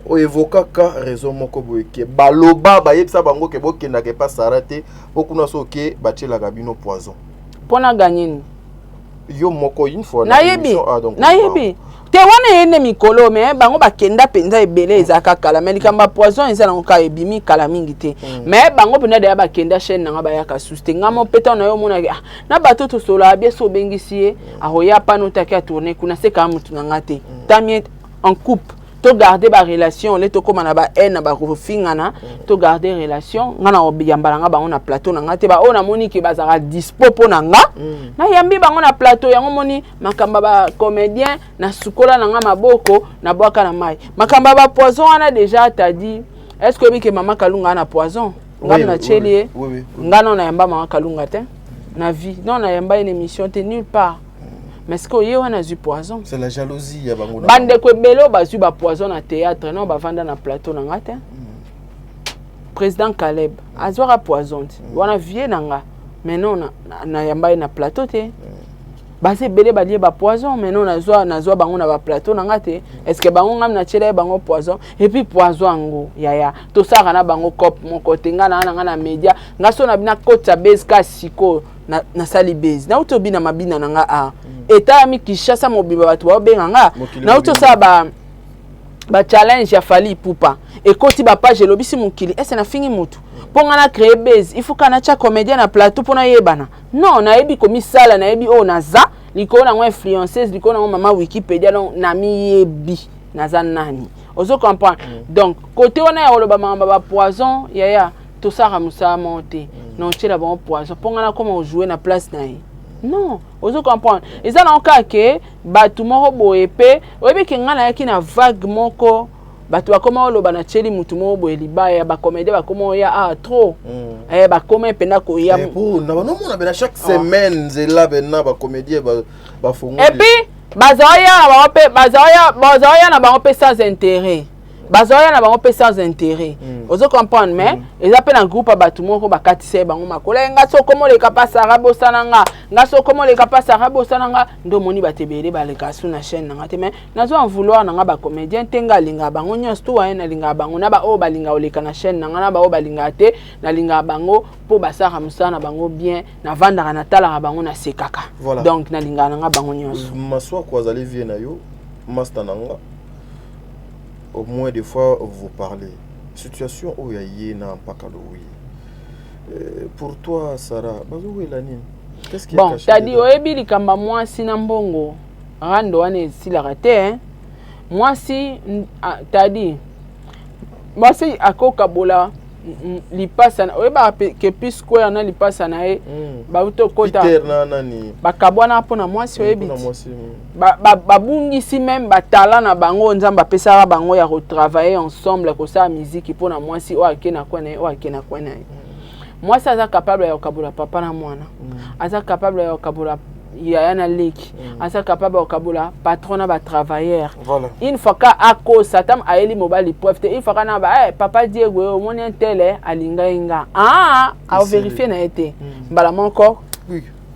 oevokaka raison moko boye ke baloba, bayebisa bango ke bokendaka epa Sara te, mpo kuna so oke, batielaka bino poison. Mpo na ganye nini? Yo moko une fois na Nayebi. émission, ah, donc Nayebi te, wana ye nde mikolo me bango bakenda mpenza ebele, ezalaka kala. Me likambo ya poison eza nango kaka ebimi kala mingi te. Me bango mpenza deya bakenda chaîne nanga, bayaka susu te. Nga mo mpe ntango na yo omonaki, ah, na bato tosolaka bien, so obengisi ye, akoya pano taki atourne kuna, sekaka motu na nga te. Tamie en couple, togarde barelation ole, tokóma na bahaine na bakofingana, togarde relation. Nga na yamba na nga bango na plateau na nga te. Baoyo namoni ke bazalaka dispo mpo na nga, nayambi bango na plateau. Yango moni makambo ya bacomédien, nasukola na nga maboko, nabwaka na mai. Makambo ya bapoison wana déjà, tadi, est ce que oyebi ke mama Kalunga na poison? Nga natieli ye. Nga nano nayamba mama Kalunga te na vie, non, nayamba ye na émission te, nulle part. Mais ce que oye wana azwi poison. C'est la jalousie ya bango. Bandeko ebele oyo bazwi bapoison na théâtre, non, bavanda na plateau na nga te. Président Caleb azwaka poison te, wana vie na nga, mais non, nayamba ye na plateau te. Baza ebele balie bapoison, mais non, nazwa bango na baplateau na nga te. Est ce que bango ngami natiela ye bango poison? Et puis poison yango, yaya, tosalaka na bango cope moko te. Nga na nga na média, nga so na bina kotisa base ka sikoyo, nasali base, nauti obina mabina na nga a etalami Kinshasa mobimba, bato baobenga nga. Nauti osala ba bachallenge ya Fali Ipupa, ekoti bapage, elobisi mokili. Ese nafingi mutu mpo nga na créer base, il faut ka natya comédien na plateau mpo nayebana? Non, nayebi komisala, nayebi oyo naza likolo nango, influenceuse likolo nango, mama Wikipedia. Donc namiyebi naza nani, ozo comprendre? Donc côté wana ya koloba makambo ya bapoison, yaya, tosalaka mosala moko te. Na otiela bango poison mpo nga nakoma kojouer na place na ye? Non, ozo comprendre? Eza nango kaka ke bato moko boye mpe oyebi ke ngai nayaki na vague moko, bato bakoma oloba natieli mutu moko boye libaya. Bacomédien bakoma oya, ah, trop. Bakoma mpenza koya. Na banomona bena chaque semaine nzela bena bacomédien bafongoli. Et puis bazaoya na bango mpe, bazaoya na bango mpe sans intérêt, bazoya na bango mpe sans intérêt. Ozo comprendre? Mais eza mpe na groupe ya bato moko bakatisa ye bango makolo ye. Nga so okoma oleka pa Sara, bosana nga. Nga so okoma oleka pa Sara, bosana nga. Nde omoni bato ebele baleka su na chaîne na nga te. Mais nazo en vouloir na nga bacomédien te. Nga alingaka bango nyonso tu waye, nalingaka bango na baoyo balingaka oleka na chaîne na nga, na baoyo balingaka te, nalingaka bango mpo basalaka mosala na bango bien. Navandaka, natalaka bango, nasekaka. Voilà. Donc nalingaka na nga bango nyonso. Maswako azali vie na yo, master na nga. Au moins des fois vous parlez situation oyo ya ye na Mpaka Lowi. Pour toi Sarah, bazowela nini? Qu'est-ce qui est Bon, caché tadi dedans? Oyebi likambo ya mwasi na mbongo, rando wana esilaka te, hein? Mwasi tadi, mwasi akokabola lipasa oyebaka ke P Square na lipasa na ye bauti okota. Peter na nani? Bakabwana mpona mwasi, oyebi Mpona ti mwasi. Babungisi même batala na bango oyo Nzambe apesaka bango ya kotravailler ensemble, kosala miziki, mpona mwasi oyo ake na kwe na ye, oyo ake na kwe na ye. Mwasi aza capable ya kokabola papa na mwana, aza capable ya kokabola yaya na leki, aza capable ya kokabola patron na batravailleur. Une fois ka akosa, ata ayeli mobali preuve te, une fois ka na ba, papa Diego, oyo omoni intele alinga ye nga, ah, aovérifie na ye te, mbala moko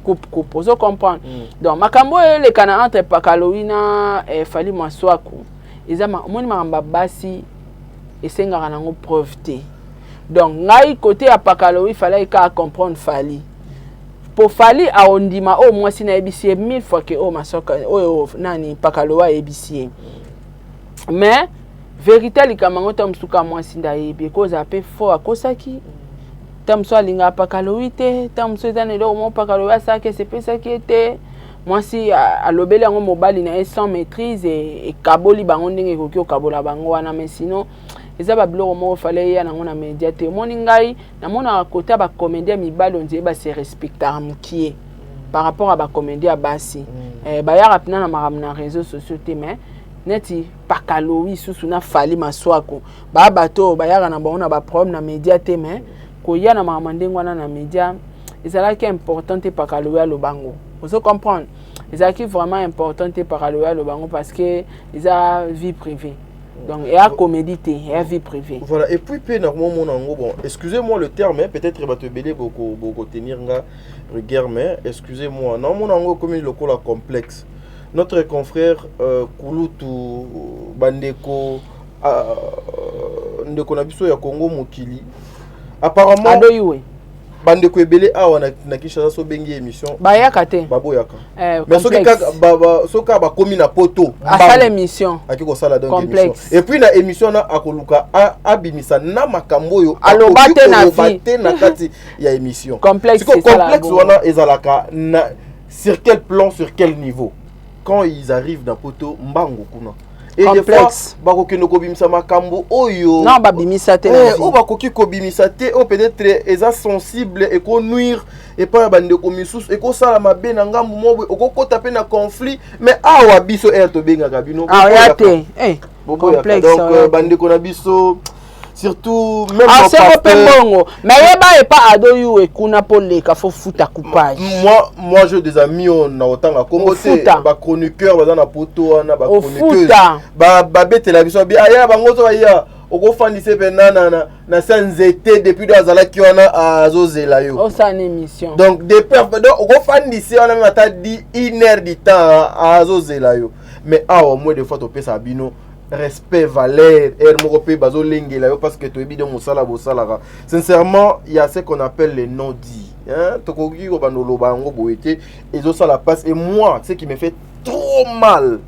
coupe coupe, ozo comprendre? Donc makambo oyo eleka na entre Pakalowi na Fali Maswaku, eza omoni makambo ya basi esengaka nango preuve te. Donc ngai, côté ya Pakalowi, fallait kaka comprendre Fally, po Fally aondima oyo mwasi nayebisi ye mille fois ke oyo masoka oyo nani Pakalowi ayebisi ye. Mais vérité, likambo yango, ta mosusu ka mwasi nde ayebi. Ekozala mpe fo akosaki, ta mosusu alingaka Pakalowi te, ta mosusu eza na eloko moko Pakalowi asalaki, esepesaki ye te. Mwasi alobeli yango mobali na ye sans maîtrise, ekaboli bango ndenge ekoki okabola bango wana. Mais sinon eza babiloko moko fallait eya nango na média te. Omoni, ngai namonaka kota bacomédien mibali ondie base respectaka mokie par rapport à bacomédien ya basi. Bayaka mpena na makambo na réseaux sociaux te, mais neti Pakalowi susu na Fally Maswako, baa bato oyo bayaka na bango na baproblème na média te. Mais koya na makambo ndenge wana na média ezalaki important te. Pakalowi aloba ngo, ozo comprendre, ezalaki vraiment important te Pakalowi aloba ngo, parce que eza vie privée. Donc eya comédie te, eya vie privée. Voilà. Et puis mpe nakomomona yango, bon, excusez-moi le terme, hein, peut-être bato ebele bokotenir nga rigueur, mais excusez-moi, naomona yango ekomi lokola complexe. Notre confrère kulutu, bandeko, ndeko na biso ya Congo mokili, apparemment Adoyiwe. Bandeko ebele awa na Kinshasa, so obengi émission, bayaka te. Baboyaka. Mais soki kaka soki kaka bakomi na poto, asala émission. Aki kosala donc émission, et puis na émission na akoluka abimisa na makambo oyo aloba te na vie te na kati ya émission. Complexe. Siko complexe wana ezalaka na sur quel plan, sur quel niveau? Quand ils arrivent na poto, mbango kuna, et des fois bakokende kobimisa makambo oyo Non, babimisa te. Oyo bakoki kobimisa te, oyo peut-être eza sensible, ekonuire epai ya bandeko misusu, ekosala mabe na ngambu moko boye, okokɔta mpe na conflit. Mais awa biso ere tobengaka bino, oya te. Boboyaka. Donc bandeko na biso, surtout même asengo mpe mbongo, mais yeba epa Adoyu ekuna mpo leka fo futa coupage. Moi j'ai des amis oyo na kotanga kombo te, bachroniqueur baza na poto wana, bachroniqueuse babetela biso aya bango so baya, okofandisa mpe na sa nzete depuis do azalaki wana, azozela yo. Osala émission. Donc depuis, donc okofandisa wana même ata di une heure du temps, azozela yo. Mais awa, moins de fois topesa bino respect, valeur, ere moko mpe bazolengela yo, parce que toyebi nde mosala bosalaka. Sincèrement, il y a ce qu'on appelle les non dits, hein? Tokoki kobanda oloba yango boye te, ezosala passe. Et moi, ce qui me fait trop mal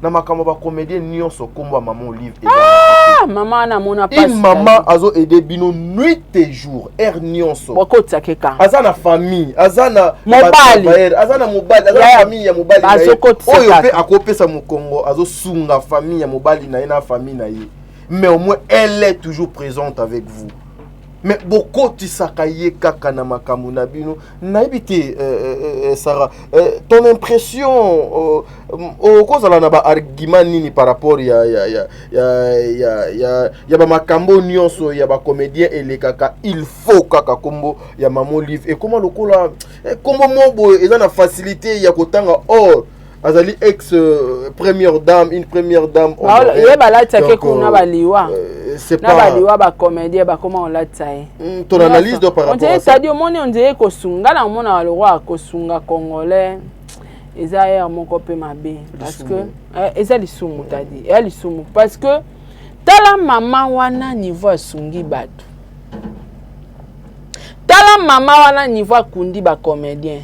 na makambo bacomédien nyonso, nkombo ya Mama Olive. Ah, mama namona. Une mama azo aider bino nuit et jour, heure nyonso. Bokotisaka eka. Aza na famille, aza na mobali. Aza na mobali, aza na famille ya mobali na ye oyo mpe akopesa mokongo, azosunga famille ya mobali na ye na famille na ye, mais au moins elle est toujours présente avec vous. Mais bokotisaka ye kaka na makambo na bino. Nayebi te, Sarah, ton impression, okozala na baargument nini par rapport ya bamakambo nyonso ya bacomédien elekaka? Il faut kaka nkombo ya Mama Olive ekoma lokola nkombo mo boye eza na facilité ya kotanga. Or azali ex première dame, une première dame. Ye balatiaki kuna baliwa na baliwa, bacomédien bakoma kolatisa ye. Ton analyse do par rapport à ça? C'est-à-dire, omoni, ondire kosunga na omona balokwa kosunga congolais eza ere moko mpe mabe, parce que eza lisumu. Tadi eza lisumu, parce que tala mama wana, niveau asungi bato. Tala mama wana, niveau akundi bacomédien.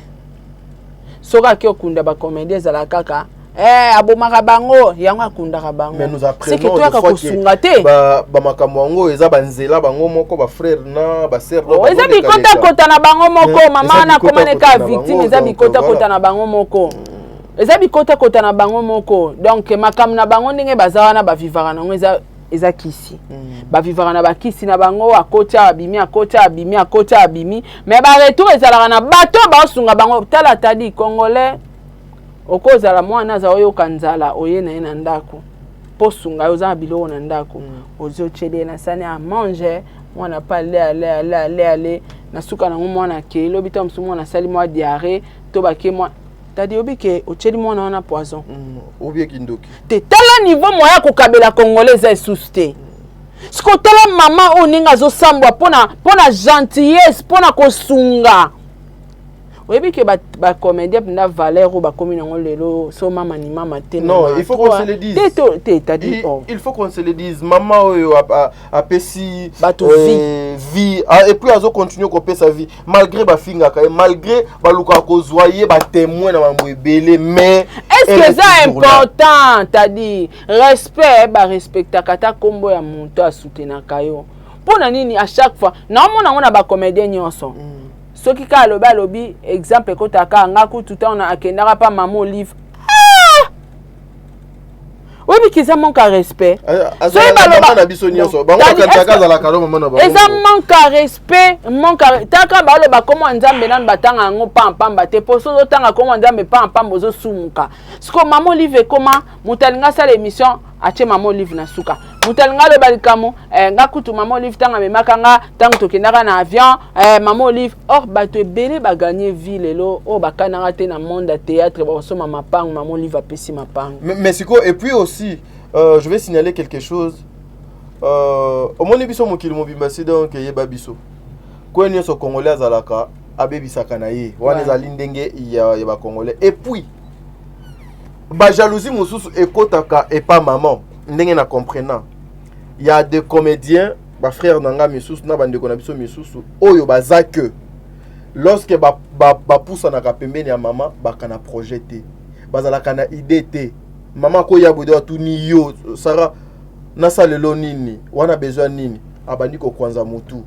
Soki ake okunda bacomédien, ezala kaka abomaka bango, yango akundaka bango. Seke toyaka kosunga te. Bamakambo yango eza banzela bango moko, bafrère na basœur. Eza bikotakota na bango moko. Mama wana akomani kaka victime. Eza bikotakota na bango moko, eza bikotakota na bango moko. Donc makambo na bango, ndenge baza wana, bavivaka nango, eza kisi. Bavivaka na bakisi na bango. Akoti abimi, akoti abimi, akoti abimi, mais baretour ezalaka na bato baosunga bango. Tala, tadi congolais, okozala mwana aza oyoka nzala, oye na ye na ndako mpo sunga ye, oza na biloko na ndako, ozotyeli ye na sani amange, mwana mpe ale, ale, ale, ale, ale. Na suka nango mwana akei, lobi to mosusu mwana asali mwa diarrhée to bake mwa tadi, oyebi ke otyeli mwana wana poison. Obie kindoki. Te, tala niveau moya ya kokabela congolais eza lisusu te. Siko tala mama oyo ndenge azosambwa mpona gentillesse, mpona kosunga. Oyebi ke bacomédien mpenza, valeur oyo bakomi nango lelo, so mama ni mama te. Non, il faut qu'on se le dise. Te, te, tadi. Il faut qu'on se le dise, mama oyo apesi bato vie. Ah, et puis azocontinue kopesa vie malgré bafingaka ye, malgré balukaka kozwa ye batémoin na mambo ebele, mais est ce que eza important? Tadi, respect, barespectaka ata nkombo ya moto asoutenaka yo. Mpo na nini à chaque fois naomona yango na bacomédien nyonso? Soki kaka alobi, alobi exemple, ekotaka nga kutu ntango akendaka mpa Mama Olive. Ah! Oyebiki eza manque ya respect. Na biso nyonso Eza manque ya respect, manque. Taka baloba kombo ya Nzambe nanu batanga yango pampamba te, mpo so ozotanga kombo ya Nzambe pampamba, ozosumuka. Siko Mama Olive ekoma, moto alingi asala émission, atie Mama Olive na suka. Moto alingi aloba likambo, nga kutu Mama Olive ntango amemaka nga, ntango tokendaka na avion, Mama Olive. Or bato ebele baganye vie lelo oyo bakanaka te na monde ya théâtre, bakosomba mapango, Mama Olive apesi mapango. Mais sikoyo, et puis aussi, je vais signaler quelque chose. Omoni biso mokili mobimba si, donc eyeba biso koye nyonso, Congolais azalaka abebisaka na ye wana. Ezali ndenge ya bacongolais. Et puis bajalousie mosusu ekɔtaka epa mama, ndenge na comprenant, ya des comédiens, bafrère na nga misusu na bandeko na biso misusu oyo baza que lorsque bapusanaka pembeni ya mama, baka na projet te, bazalaka na idée te. Mama akoya boye, atuni yo: "Sara, nasalelo nini wana? Besoin nini?" Abandi kokwanza motu.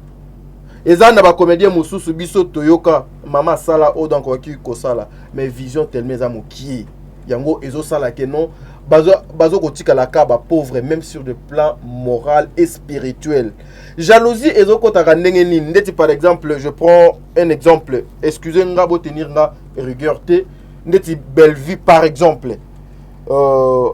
Eza na bacomédien mosusu biso toyoka mama asala oyo, donc okoki kosala, mais vision tellement eza mokie, yango ezosala ke non, bazo kotikala ka bapauvre même sur le plan moral et spirituel. Jalousie ezokɔtaka ndenge nini? Ndeti par exemple, je prends un exemple, excusez nga, botenir nga rigueur te, ndeti Bellevue par exemple,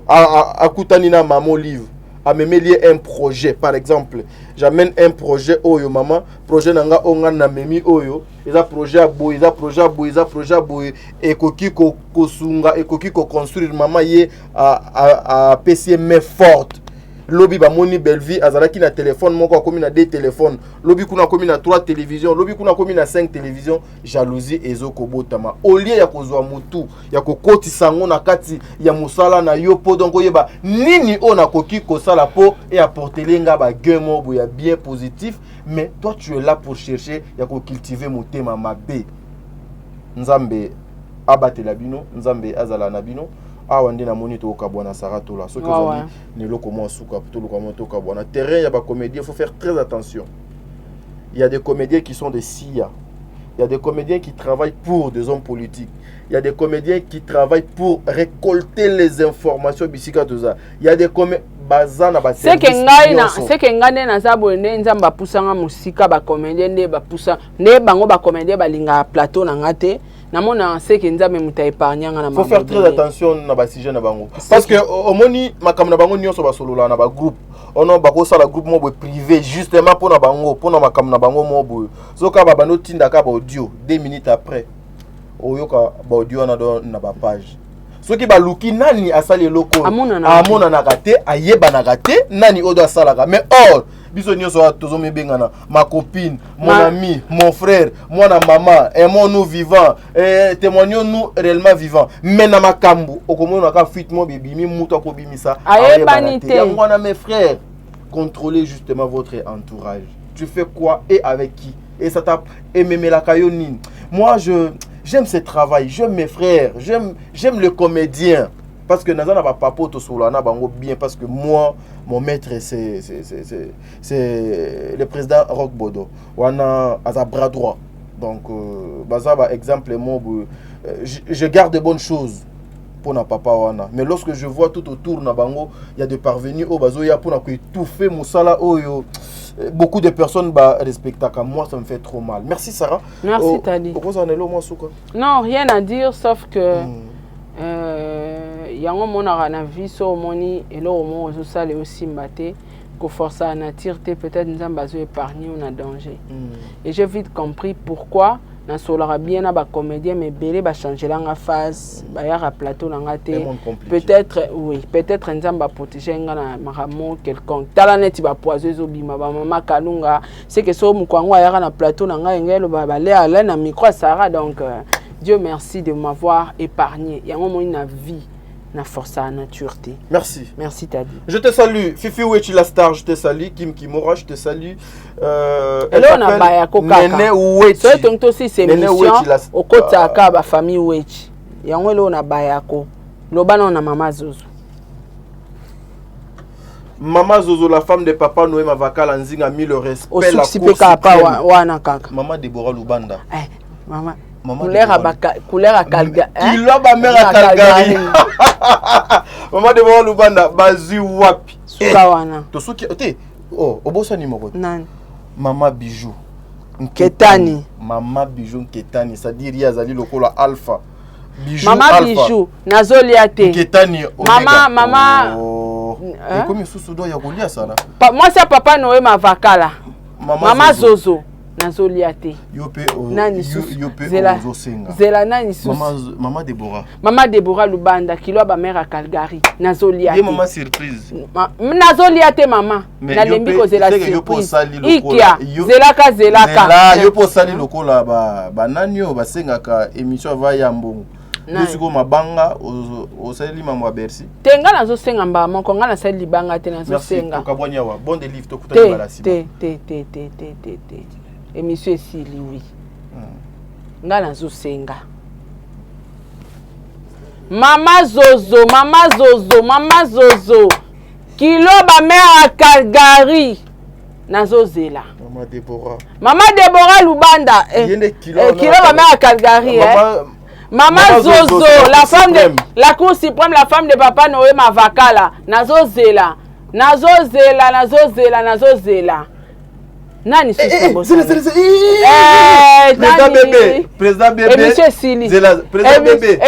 akutani na Mama Olive, amemeli ye un projet. Par exemple, j'amène un projet oyo, mama, projet na nga oyo nga namemi oyo, eza projet ya boye, eza projet ya boye, eza projet ya boye, ekoki kosunga, ekoki koconstruire. Mama ye apesi ye main forte. Lobi bamoni Bellevue azalaki na telefone moko, akomi na deux téléphone, lobi kuna akomi na trois télévision, lobi kuna akomi na cinq télévision. Jalousie ezokobotama. Au lieu ya kozwa motu ya kokotisa yango na kati ya mosala na yo, mpo donc oyeba nini oyo nakoki kosala mpo eapportele nga bagain moko boye ya bien positif, mais toi tu es là pour chercher ya kocultive motema mabe. Nzambe abatela bino, Nzambe azala na bino. Awa nde namoni tokabwana. Sara Tola, soki ozali na eloko mwa suka, toluka mwa tokabwana. Terrain ya bacomédien, faut faire très attention. Il y a des comédiens qui sont des CIA, il y a des comédiens qui travaillent pour des hommes politiques, il y a des comédiens qui travaillent pour récolter les informations bisika toza, il y a des comédiens baza na seke ngai na seke ngai nde naza boye, nde Nzambe apusanga mosika. Bacomédien nde bapusa nde bango, bacomédien balingaka plateau na nga te. Namona seke Nzambe moto aépargne nga na Faut faire très attention na basujet na bango, parce que omoni makambo na bango nyonso basolola na bagroupe ono, bakosala groupe moko boye privé justement mpona bango, mpona makambo na bango moko boye. Soki babandi otindaka baaudio, 2 minutes après oyoka baaudio wana do na bapage. Soki baluki nani asali eloko, amonanaka te, ayebanaka te nani oyo asalaka. Mais or biso nyonso wana tozomibengana ma copine, mon ami, mon frère, mwana mama, aimons-nous vivant, témoignons-nous réellement vivant. Mais na makambo okomonaka fuite mo bebimi, mutu akobimisa ayebani te. Yango wana, mes frères, contrôlez justement votre entourage. Tu fais quoi et avec qui, et ça t'a ememelaka yo nini? Moi, je j'aime ce travail, j'aime mes frères, j'aime le comédien, parce que naza na bapapa oyo tosolola na bango bien, parce que moi, mon maître, c'est le président Rock Bodo wana, aza bras droit. Donc baza baexemple mo boye, je garde de bonnes choses mpona papa wana. Mais lorsque je vois tout autour na bango, il y a des parvenus oyo bazoya mpona koétouffer mosala oyo beaucoup de personnes barespectaka, moi ça me fait trop mal. Merci Sarah. Merci. Tadi. Okozala na elo mwa suka? Non, rien à dire sauf que yango omonaka na vie, so omoni eloko moko ozosala eosimba te, koforcer la nature te. Peut-être Nzambe azo épargne yo na danger. Et j'ai vite compris pourquoi nasolaka bien na bacomédien, mais ebele bachangelanga face, bayaka plateau na nga te. Peut-être oui, peut-être Nzambe aprotege nga na makambo quelconque. Tala neti bapoison ezobima, bamama Kalunga, seke so moko yango ayaka na plateau na ngai, ngai eloba bale ala na micro ya Sara. Donc Dieu merci de m'avoir épargné. Yango moi na vie na force à nature te. Merci. Merci Tadi. Je te salue. Fifi Wechi la star, je te salue. Kim Kimora, je te salue. Eloko na bayako kaka. Nene Wechi. Soki tongi tosisa émission, okotisaka bafamille Wechi. Yango eloko na bayako. Loba nao na mama Zozo. Mama Zozo, la femme de papa Noé Mavakala Nzinga, mis le respect, la Osuki mpe kaka pa wana kaka. Maman Deborah Lubanda. Eh, mama. Mama couleur à baka, couleur à Calgary. Kilo ba mère à Calgary. Maman Deborah Lubanda, bazui wapi. Suka wana. To suki te. Oh, obosani moko. Nani? Mama Bijou. Nketani. Mama Bijou Nketani, c'est-à-dire ye azali lokola alpha. Bijou Mama alpha. Bijou, nazolia te. Nketani omega. Mama, mama. Oh. Ekomi susu do ya kolia sala. Mwasi ya papa Noé Mavakala. Mama, mama Zozo. Zozo. Nazolia te. Yo pe nani susu? Yo pe zela, ozosenga. Zela nani susu? Mama, mama Deborah. Mama Deborah Lubanda, kilo ba mère à Calgary. Nazolia te. Ye mama surprise. Nazolia te mama. Nalembi kozela surprise. Ikia, zelaka zelaka. Zela, yo pe osali lokola ba banani oyo basengaka émission ava ya mbongo. Yo sikoyo mabanga osaleli mambo ya Bercy. Te, nga nazosenga mbala moko, nga nasali libanga te, nazosenga. Tokabwani awa. Bon de livre tokutani mbala sima. Te te te te te te te. Émission esili oui. Nga nazosenga. Mama Zozo, Mama Zozo, Mama Zozo. Kilo ba mère à Calgary. Nazozela. Mama Deborah. Mama Deborah Lubanda. Eh, kilo, eh, kilo ba mère à Calgary. Mama, eh. Mama, Mama Zozo, Zozo, la femme de suprême. la Cour suprême, la femme de papa Noé Mavakala. Nazozela. Nazozela, nazozela, nazozela. Nani Eh, susu eh, bosana? zela, zela, zela. Eh, Président nani? bébé, président bébé. Émission esili. Zela, président bébé.